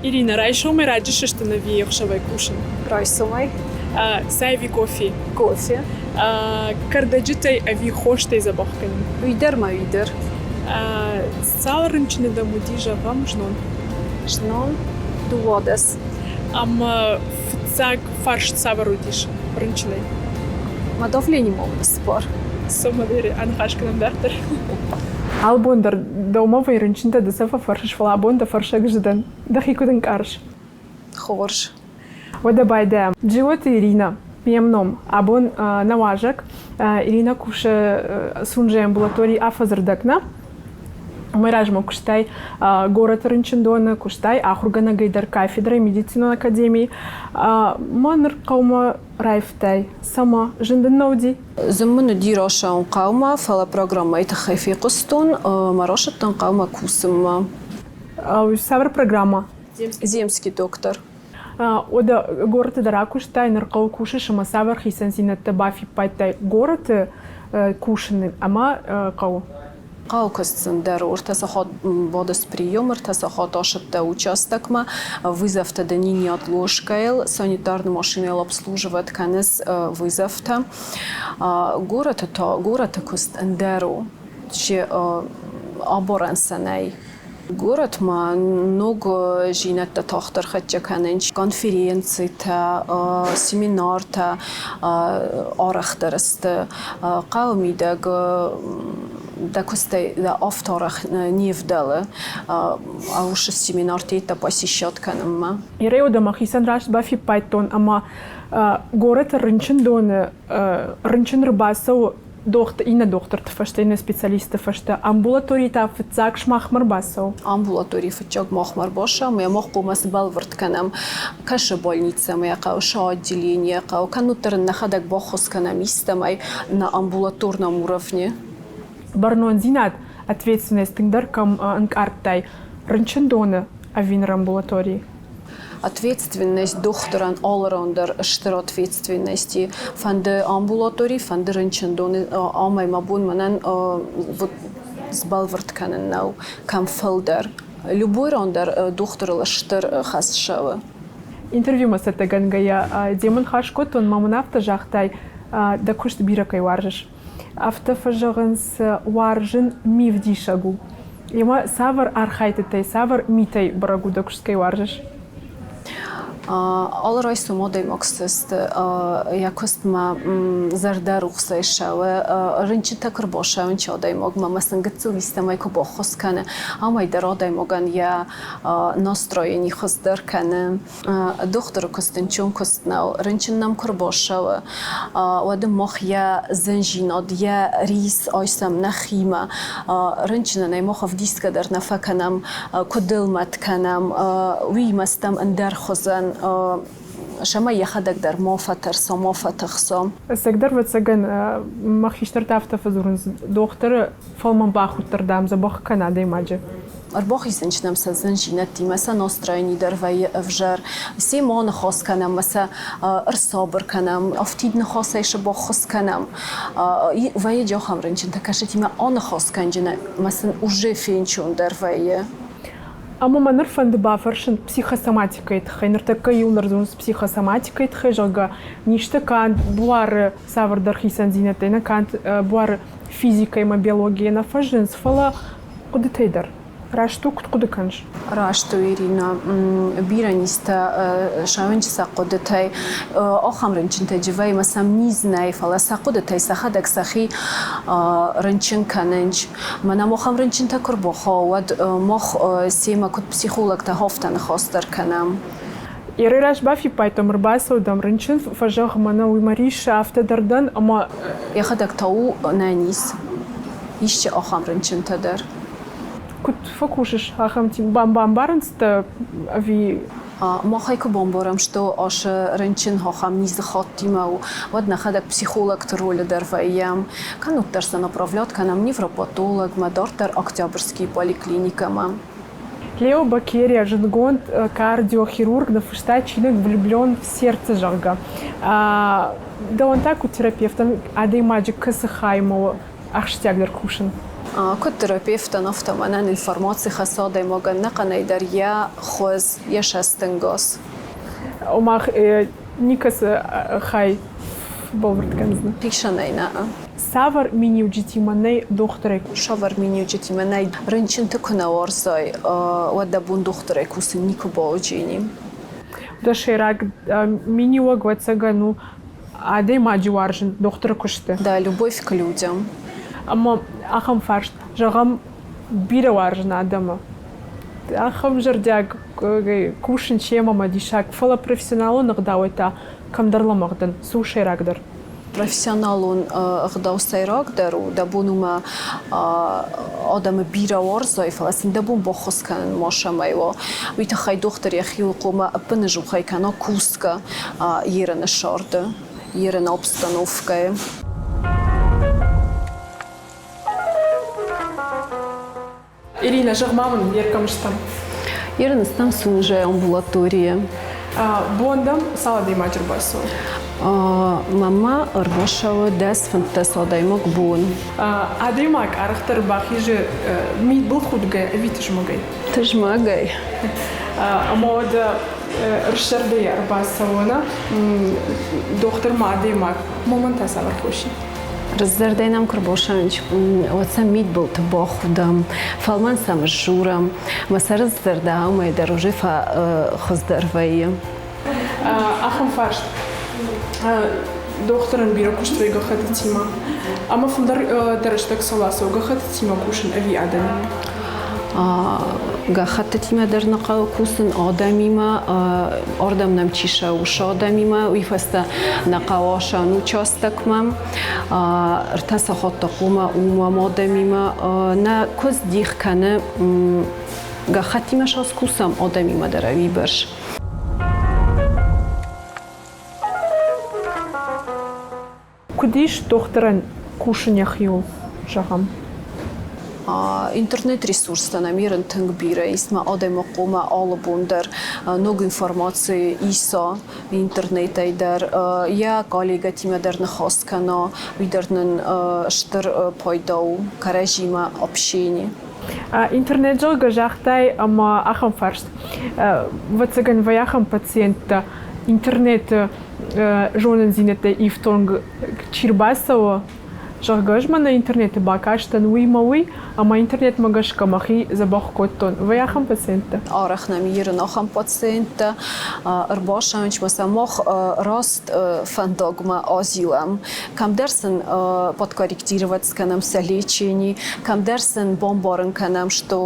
Ирина, райсомӕй раджы сыстын ӕви ӕхсӕвӕй кусын? Райсомӕй. Цай ӕви кофе? Кофе. Кӕрдӕджытӕй ӕви хостӕй дзӕбӕх кӕнын? Уый дӕр ма уый дӕр. Цал рынчыны дӕм уыди, зӕгъӕм, знон? Знон 12. Ӕмӕ фыццаг фарст цавӕр уыдис рынчынӕй? Мӕ давление ма уыд цыппар. Цӕмӕдӕр аныхас кӕнӕм дарддӕр. Албон дӕр дӕумӕ вӕййы рынчынтӕ ды сӕ фӕфӕрсыс, фӕлӕ абон дӕ фӕрсӕг ӕз дӕн. Дӕхи куыд ӕнкъарыс? Хорз. Уӕдӕ байдайӕм. Джиоты Иринӕ, ме мном. Абон нӕ уазӕг. Иринӕ кусы Сунжӕйы амбулаторийы афӕдзы рдӕг нӕ? Уымӕй размӕ куыстай горӕты рынчындоны, куыстай ахуыргӕнӕгӕй дӕр кафедрӕйы медицинон академийы. Мӕ ныр хъӕумӕ раивтай. Цӕмӕ? Зын дын нӕ уыди? Зын мын уыди рацӕуын хъӕумӕ, фӕлӕ программӕйы тыххӕй фехъуыстон ӕмӕ рацыдтӕн хъӕумӕ кусынмӕ. Цавӕр программӕ? Земский доктор. Уӕдӕ горӕты дӕр акуыстай, ныр хъӕуы кусыс ӕмӕ цавӕр хицӕндзинӕдтӕ бафиппайдтай горӕты кусыны ӕмӕ хъӕуы? Хъӕуы куыст сын дӕр ӕртӕ сахат бадыс прием, ӕртӕ сахат ашыдтӕ участокмӕ, вызовтӕ дын не отложкӕйыл, санитарный машинӕйыл обслуживать кӕныс вызовтӕ. Горӕты та горӕты куыст ӕндӕр у, чи абарӕн сӕ нӕй. Горӕтмӕ ног зинӕдтӕ тагъддӕр хӕццӕ кӕнынц конференцитӕ, семинартӕ арӕхдӕр сты. Хъӕуы мидӕг дӕ куыстӕй дӕ афтӕ арӕх не вдӕлы аушы семинартӕ посещать кӕнынмӕ. Ирӕ мӕхицӕн раст бафиппайдтон ӕмӕ горӕты рынчындоны рынчын ӕрбацӕуы иннӕ дохтырты фӕстӕ, иннӕ специалистты фӕстӕ амбулаторийы та фыццаг сымахмӕ ӕрбацӕуы? Амбулаторийы фыццаг махмӕ ӕрбацӕуы ӕмӕ мах хъуамӕ сбӕлвырд кӕнӕм, кӕсы больницӕмӕ йӕ хъӕуы, цы отделение хъӕуы, кӕннод дӕр ын нӕхӕдӕг баххуыс кӕнӕм истӕмӕй на амбулаторном уровне. Бӕрнондзинад, ответственность тынгдӕр кӕм ӕнкъардтай, рынчындоны ӕви ныр амбулаторийы? Ответственность дохтырӕн алыран дӕр стыр ответственности. Фӕнды амбулатори, фӕнды рынчындоны амӕй мӕ бон мӕнӕн вот сбӕлвырд кӕнын нӕу, кӕм фылдӕр. Любой ран дӕр дохтырыл стыр хӕс ссӕуы. Интервьюмӕ цӕттӕгӕнгӕйӕ демӕ ныхас кодтон, мӕ мын афтӕ загътай, дӕ куыст бирӕ кӕй уарзыс. Афтӕ фӕзӕгъынц, уарзын мивдисӕг у. Емӕ цавӕр архайдтытӕй, цавӕр митӕй бӕрӕг у дӕ куыст кӕй уарзыс? Алы райсом адӕймаг сысты йӕ куыстмӕ зӕрдӕрухсӕй ссӕуы, рынчынтӕ куы рбацӕуынц адӕймагмӕ ӕмӕ сын гыццыл истӕмӕй куы баххуыс кӕны, амӕй дӕр адӕймагӕн йӕ настроени хуыздӕр кӕны. Дохтыры куыст ӕнцон куыст нӕу. Рынчын нӕм куы рбацӕуы, уӕд ын мах йӕ зындзинад, йӕ рис айсӕм нӕхимӕ. Рынчынӕн ӕй мах ӕвдисгӕ дӕр нӕ фӕкӕнӕм, куыд ыл мӕт кӕнӕм, уыимӕ стӕм ӕндӕр хуызӕн, цӕмӕй йӕхӕдӕг дӕр ма фӕтӕрса, ма фӕтыхса. Ӕцӕгдӕр, ӕвӕццӕгӕн, мӕ хистӕртӕ афтӕ фӕдзурынц, дохтыры фӕлмӕн бахудтырдӕм дзӕбӕх кӕны адӕймаджы. Ӕрбахизын нӕм сӕ зындзинӕдтимӕ, сӕ настроени дӕр вӕййы ӕвзӕр. Семӕ ныхас кӕнӕм ӕмӕ сӕ ӕрсабыр кӕнӕм, афтид ныхасӕй сӕ баххуыс кӕнӕм. Вӕййы ахӕм рынчынтӕ, кӕсытимӕ аныхас кӕнджын ӕмӕ сын уже фенчондӕр вӕййы. Ӕмӕ мӕ ныр фӕнды бафӕрсын психосоматикӕйы тыххӕй. Ныртӕккӕ иуылдӕр дзурынц психосоматикӕйы тыххӕй, зӕгъгӕ, низтӕ канд буары цавӕрдӕр хицӕндзинӕдтӕй нӕ, канд буары физикӕ ӕмӕ биологийӕ нӕ фӕзынынц, фӕлӕ хъуыдытӕй дӕр. Раст у, куыд хъуыды кӕныс? Раст у, Ирина. Бирӕ низтӕ сӕвӕнчы сӕ хъуыдытӕй. Ахӕм рынчынтӕ дживӕй ӕмӕ сӕм низ нӕй, фӕлӕ сӕ хъуыдытӕй сӕхӕдӕг сӕхи рынчын кӕнынц. Мӕнӕ ахӕм рынчынтӕ куы рбахауы, уӕд мах семӕ куыд психологтӕ афтӕ ныхас дӕр кӕнӕм. Еры раз бафиппайдтам, ӕрбацӕудӕм рынчын, фӕзӕгъы мӕнӕ уый мӕ риссы, афтӕ дӕр дӕн ӕмӕ Йӕхӕдӕг та у ӕнӕниз. Исчи ахӕм рынчынтӕ дӕр. Куыд фӕкусыс ахӕм бамбарынц дӕ ӕви Махӕй куы бамбарӕм, что асы рынчын ахӕм низы хаттимӕ у, уӕд нӕхӕдӕг психологты ролы дӕр вӕййӕм. Кӕннод дӕр сӕ направлять кӕнӕм невропатологмӕ, дарддӕр Октябрьскийы поликлиникӕмӕ. Лео Бокерия, зындгонд кардиохирург, ныффыста чиныг «Влюблен в сердце», зӕгъгӕ. Дӕуӕн та куыд терапевтӕн адӕймаджы кӕцы хаймӕ у ахсджиагдӕр кусын? Куыд терапевтӕн, афтӕ мӕнӕн информаци хӕссы адӕймагӕн ӕнӕхъӕнӕй дӕр йӕ хуыз, йӕ цӕстӕнгас. Ома никӕцы хай бӕлвырд кӕндзынӕ? Хицӕнӕй нӕ. Цавӕр миниуджытимӕ нӕй дохтырӕй? Цавӕр миниуджытимӕ нӕй? Рынчынты куы нӕ уарзай, уӕд дӕ бон дохтырӕй кусын никуы бауыдзӕни. Дӕ сӕйраг миниуӕг, ӕвӕццӕгӕн, у адӕймаджы уарзын дохтыры куысты. Да, любовь к людям. Ӕмӕ ахӕм фарст, зӕгъӕм, бирӕ уарзын адӕмы. Ахӕм зӕрдиаг кусын семӕ мӕ диссаг, фӕлӕ профессионалон ӕгъдауӕй та кӕмдӕр лӕмӕгъ дӕн, цы у сӕйрагдӕр? Профессионалон ӕгъдау сӕйрагдӕр у, дӕ бон у мӕ адӕмы бирӕ уарзай, фӕлӕ сын дӕ бон баххуыс кӕнын ма цӕмӕй уа. Уый тыххӕй дохтыр йӕхиуыл хъуамӕ ӕппынӕдзухӕй кӕна кусгӕ ерыны сӕрды, ерыны обстановкӕйы. Ирина, зӕгъ-ма мын, еркӕм стӕм? Ерын стӕм Сунжӕ амбулаторийы. Бон дӕм цал адӕймаджы ӕрбацӕуы? Мӕнмӕ ӕрбацӕуы 10-15 адӕймаг бон. Адӕймаг арӕхдӕр бахизы мидбылхудгӕ ӕви тызмӕгӕй? Тызмӕгӕй. Ӕмӕ уӕдӕ рыстзӕрдӕйӕ ӕрбацӕуы, нӕ? Дохтырмӕ адӕймаг моментӕ цавӕр хоси? Рыстзӕрдӕй нӕм куы рбосӕнч, уӕд сӕм мидбылты бахудӕм, фӕлмӕн сӕм сдзурӕм. Мӕ сӕ рыстзӕрдӕ амӕй дӕр уже фӕхуыздӕр вӕййы. Ахӕм фарст. Дохтырӕн бирӕ куыст вӕййы гӕххӕттытимӕ. Ӕмӕ фылдӕр дӕ рӕстӕг цӕуыл ацӕуы гӕххӕттытимӕ кусын ӕви адӕмимӕ? Гӕххӕттытимӕ дӕр нӕ хъӕуы кусын, адӕмимӕ, ардӕм нӕм чи цӕуы, уыцы адӕмимӕ. Уый фӕстӕ нӕ хъӕуы асӕн участокмӕ. Ӕртӕ сахатты хъуамӕ уымӕм адӕмимӕ. Нӕ куыдз дих кӕны гӕххӕттимӕ сӕ скусӕм, адӕмимӕ дӕр ӕвибӕрц. Куыд ис дохтырӕн кусын йӕхиуыл, зӕгъӕм? Интернет-ресурстӕ нӕм ирын тынг бирӕ ис, мӕ адӕймаг хъуамӕ алы бон дӕр ног информаци иса интернетӕй дӕр, йӕ коллегӕтимӕ дӕр ныхас кӕна, уый дӕр нын стыр пайда у кӕрӕдзимӕ общение. Интернет, зӕгъгӕ, загътай ӕмӕ ахӕм фарст. Ӕвӕццӕгӕн, вӕййы ахӕм пациенттӕ интернеты зонындзинӕдтӕй ифтонг чи рбацӕуы, зӕгъгӕ, ӕз мӕнӕ интернеты бакастӕн уый мӕ уый, ӕмӕ интернетмӕ гӕсгӕ мӕхи дзӕбӕх кодтон. Вӕййы ахӕм пациенттӕ? Арӕх нӕм ирын ахӕм пациенттӕ ӕрбацӕуынц, ӕмӕ сӕ мах раст фӕндагмӕ азилӕм. Кӕмдӕр сын подкорректировать скӕнӕм сӕ лечени, кӕмдӕр сын бамбарын кӕнӕм, что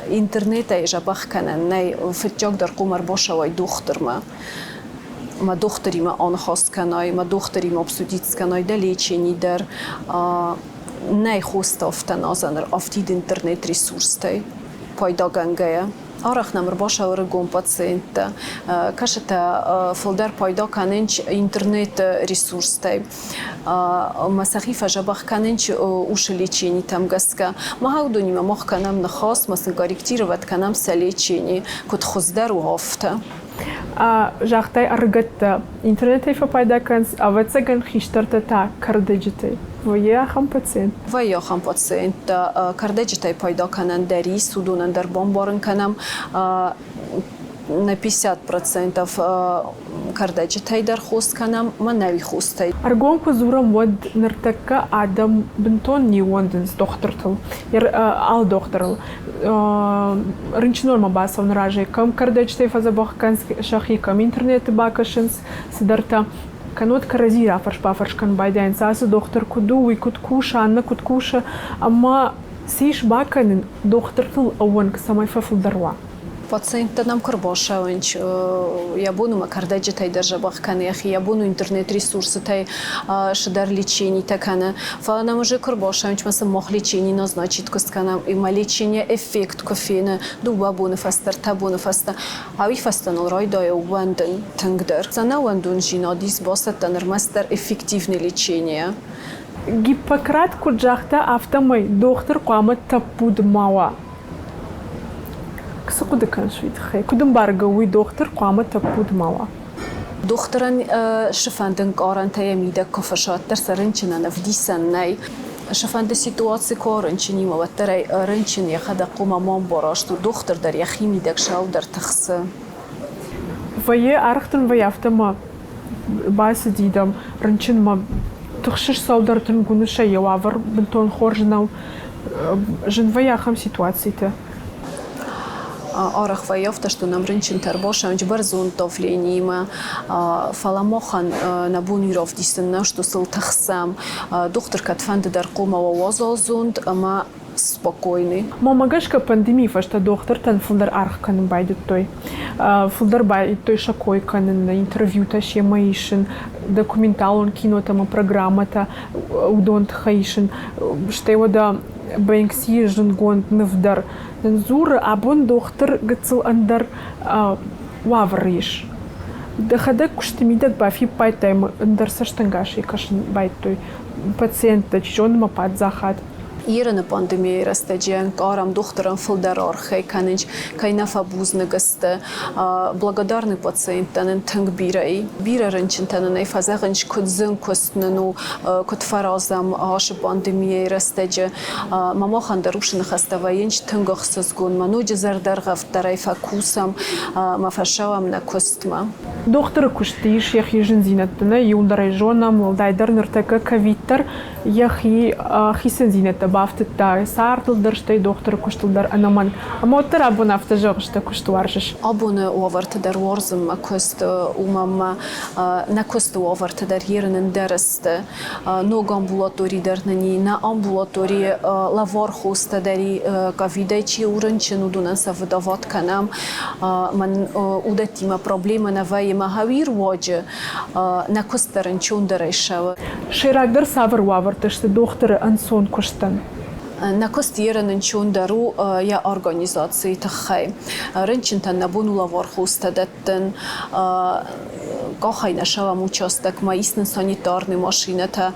интернетӕй дзӕбӕх кӕнӕн нӕй, фыццагдӕр хъуамӕ ӕрбацӕуай дохтырмӕ. Мӕ дохтыримӕ аныхас кӕнай, мӕ дохтыримӕ обсудить скӕнай дӕ лечени дӕр. Нӕй хостӕ афтӕ назӕн афтид интернет-ресурстӕй пайдагӕнгӕйӕ. Арӕх нӕм ӕрбацӕуы ӕрыгон пациенттӕ, кӕцытӕ фылдӕр пайда кӕнынц интернет-ресурстӕй. Ӕмӕ сӕхи фӕзӕбӕх кӕнынц усы леченитӕм гӕсгӕ. Мах уыдонимӕ мах кӕнӕм ныхас, ма сын корректировать кӕнӕм сӕ лечени, куыд хуыздӕр у, афтӕ. Загътай ӕрыгӕттӕ интернетӕй фӕпайда кӕнынц, ӕвӕццӕгӕн, хистӕртӕ та кӕрдӕджытӕй. Вӕййы ахӕм пациент? Вӕййы ахӕм пациенттӕ. Кӕрдӕджытӕй пайда кӕнӕн дӕр ис, уыдонӕн дӕр бамбарын кӕнӕм. На 50% кӕрдӕджытӕй дӕр хос кӕнӕм, мӕнӕуи хостӕй. Ӕргом куы дзурӕм, уӕд ныртӕккӕ адӕм бынтон не ууӕндынц дохтыртыл, алы дохтырыл. Рынчындонмӕ бацӕуыны разӕй кӕм кӕрдӕджытӕй фӕдзӕбӕх кӕнынц сӕхи, кӕм интернеты бакӕсынц цыдӕртӕ. Кӕннод кӕрӕдзийы рафӕрс-бафӕрс кӕнын байдайынц, ацы дохтыр куыд у, уый куыд кусы, аннӕ куыд кусы, ӕмӕ цы ис бакӕнын дохтыртыл ӕууӕнк цӕмӕй фӕфылдӕр уа? Пациенттӕ нӕм куы рбацӕуынц, йӕ бон у мӕ кӕрдӕджытӕй дӕр дзӕбӕх кӕны йӕхи, йӕ бон у интернет-ресурсытӕй цыдӕр леченитӕ кӕны. Фӕлӕ нӕм уже куы рбацӕуынц, мӕ сын мах лечени назначить куы скӕнӕм, ӕмӕ лечение эффект куы фены дыууӕ боны фӕстӕ, ӕртӕ боны фӕстӕ, ауый фӕстӕ ныл райдайы ууӕндын тынгдӕр. Ӕнӕууӕндондзинад ис бацӕттӕн ӕрмӕстдӕр эффективный лечение. Гиппократ куыд загъта, афтӕмӕй дохтыр хъуамӕ тӕппуд ма уа. Цы хъуыды кӕныс уый тыххӕй? Куыд ӕмбаргӕ уый дохтыр хъуамӕ тӕппуд ма уа? Дохтырӕн сыфӕнды ӕнкъарӕнтӕ йӕ мидӕг куы фӕсаддӕр, сӕ рынчынӕн ӕвдисӕн нӕй. Цыфӕнды ситуаци куы уа рынчынимӕ, уӕддӕр ӕй рынчын йӕхӕдӕг хъуамӕ ма ӕмбара, что дохтыр дӕр йӕхи мидӕг саудӕр тыхсы. Вӕййы, аргъ дын вӕййы афтӕ ма бацыди дӕм рынчынмӕ, тыхсыс цӕуылдӕр тынг уыныс ӕй, йӕ уавӕр бынтон хорз нӕу. Зын вӕййы ахӕм ситуациты. Арӕх вӕййы афтӕ, что нӕм рынчынтӕ ӕрбацӕуынц бӕрзонд давлениимӕ, фӕлӕ махӕн нӕ бон у равдисын нӕ, что сыл тыхсӕм. Дохтыр кӕдфӕнды дӕр хъуамӕ уа уазалзонд ӕмӕ спокойный. Мӕнмӕ гӕсгӕ пандемийы фӕстӕ дохтыртӕн фылдӕр аргъ кӕнын байдыдтой. Фылдӕр байдыдтой сӕ кой кӕнын, интервьютӕ семӕ исын, документалон кинотӕ ӕмӕ программӕтӕ уыдон тыххӕй исын. Стӕй уӕдӕ Бэнксийы зындгонд ныв дӕр нын дзуры, абон дохтыр гыццыл ӕндӕр уавӕры ис. Дӕхӕдӕг куысты мидӕг бафиппайдтай ӕмӕ ӕндӕр цӕстӕнгасӕй кӕсын байдыдтой пациенттӕ, чи зоны ма паддзахад. Ирыны пандемийӕйы рӕстӕджы ӕнкъарӕм дохтырӕн фылдӕр аргъӕй кӕнынц, кӕй нӕ фӕбузныг сты. Благодарный пациенттӕ нын тынг бирӕ и. Бирӕ рынчынтӕ нын ӕй фӕзӕгъынц, куыд зын куыст нын у, куыд фӕразӕм ацы пандемийӕйы рӕстӕджы. Мӕ махӕн дӕр уыцы ныхӕстӕ вӕййынц тынг ӕхсызгон. Мӕ ноджы зӕрдӕргъӕвддӕрӕй фӕкусӕм, мӕ фӕцӕуӕм нӕ куыстмӕ. Дохтыры куысты ис йӕхи зындзинӕдтӕ, нӕ иуылдӕр ӕй зонӕм, уӕлдайдӕр ныртӕккӕ ковид дӕр йӕхи хицӕндзинӕдтӕ бафтыдта цардыл дӕр, стӕй дохтыры куыстыл дӕр ӕнӕмӕнг. Ӕмӕ уӕддӕр абон афтӕ зӕгъыс, дӕ куыст уарзыс? Абоны уавӕрты дӕр уарзын мӕ куыст, уымӕн мӕ нӕ куысты уавӕртӕ дӕр ерын ӕндӕр сты. Ног амбулатори дӕр нын и, нӕ амбулаторийы лӕвар хостӕ дӕр и, ковидӕй чи у рынчын, уыдонӕн сӕ выдават кӕнӕм. Мӕн уыдӕттимӕ проблемӕ нӕ вӕййы. Мӕ хауи руаджы нӕ куыст дӕр ӕнцондӕрӕй ссӕуы. Сӕйрагдӕр цавӕр уавӕртӕ сты дохтыры ӕнцон куыстӕн? Нӕ куыст ерын ӕнцондӕр у йӕ организацийы тыххӕй. Рынчынтӕн нӕ бон у лӕвар хостӕ дӕттын, къахӕй нӕ сӕуӕм участокмӕ, ис нын санитарный машинӕтӕ.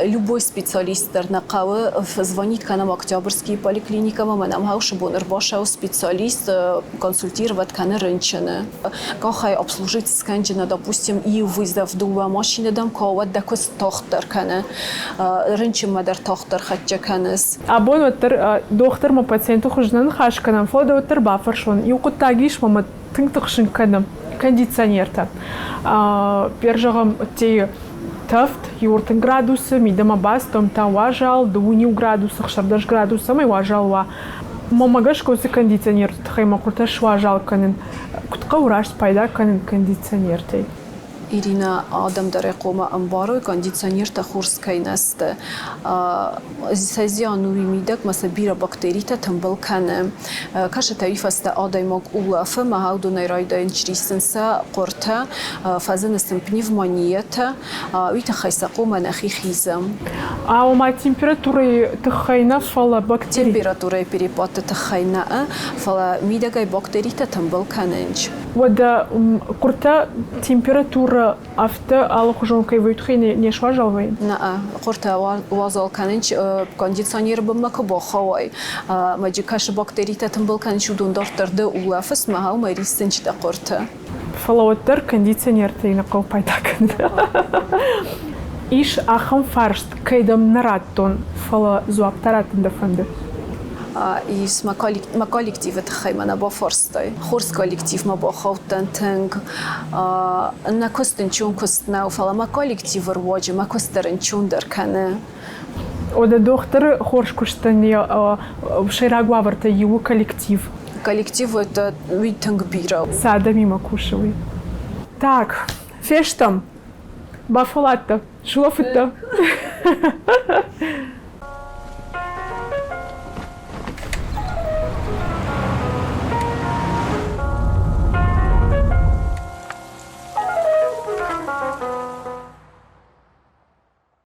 Любой специалист дӕр нӕ хъӕуы, звонит кӕнӕм Октябрьскийы поликлиникӕмӕ, мӕнӕ ӕмхӕусы бон ӕрбацӕуы специалист, консультировать кӕны рынчыны. Къахӕй обслужить скӕнджынӕ, допустим, иу вызов дыууӕ машинӕ дӕм куы уӕд дӕ куыст тагъддӕр кӕны, рынчынмӕ дӕр тагъддӕр хӕццӕ кӕныс. Абон уӕддӕр дохтырмӕ пациенты хуыз нӕ ныхас кӕнӕм, фӕлӕ дӕ уӕддӕр бафӕрсон, иу хъуыддаг ис мӕ тынг тыхсын кӕны кондиционертӕ. Пер зӕгъӕм, ӕддейы тӕвд иу градусы, мидӕмӕ бацыдтам та уазал, дыууын иу градусы, 16 градус, цӕмӕй уазал уа. Мӕнмӕ гӕсгӕ уыцы кондиционерты тыххӕй мӕ хъуыртӕ суазал кӕнын. Куыд хъӕуы раст пайда кӕнын кондиционертӕй? Ирина, адӕм дӕр ӕй хъуамӕ ӕмбарой, кондиционертӕ хорз кӕй нӕ сты. Сӕ зиан уый мидӕг ма сӕ бирӕ бактеритӕ тымбыл кӕны. Кӕсытӕ уый фӕстӕ адӕймаг улӕфы, мӕхӕудонӕй райдайынц риссын сӕ хъуыртӕ, фӕзыны сын пневмониятӕ, уый тыххӕй сӕ хъуамӕ нӕхи хизӕм. Ома температурӕйы тыххӕй нӕ, фӕлӕ бактери... Температурӕйы перепадты тыххӕй нӕ, фӕлӕ мидӕгӕй бактеритӕ тымбыл кӕнынц. Уӕдӕ хъуыртӕ температурӕ афтӕ алыхуызон кӕй вӕййы, уый не суазал вӕййы? Нӕ, хъуыртӕ уазал кӕнынц, кондиционеры бынмӕ куы бахауай, мӕджы кӕсы бактеритӕ тымбыл кӕнынц, уыдон дарддӕр ды улӕфыс, мӕ уымӕй риссынц дӕ хъуыртӕ. Фӕлӕ уӕддӕр кондиционертӕй нӕ хъӕуы пайда кӕнын. Ис ахӕм фарст, кӕй дӕм нӕ радтон, фӕлӕ дзуапп та раттын дӕ фӕнды? Ис мӕ коллективы тыххӕй мӕ нӕ бафарстай. Хорз коллективмӕ бахаудтӕн тынг. Нӕ куыст ӕнцон куыст нӕу, фӕлӕ мӕ коллективы руаджы мӕ куыст дӕр ӕнцондӕр кӕны. Уӕдӕ дохтыры хорз куыстӕн йӕ сӕйраг уавӕртӕй иу у коллектив. Коллектив это уый тынг бирӕ. Цы адӕмимӕ кусы, уый. Так, фестӕм. Бафӕлладтӕ, сулӕфыдтӕ.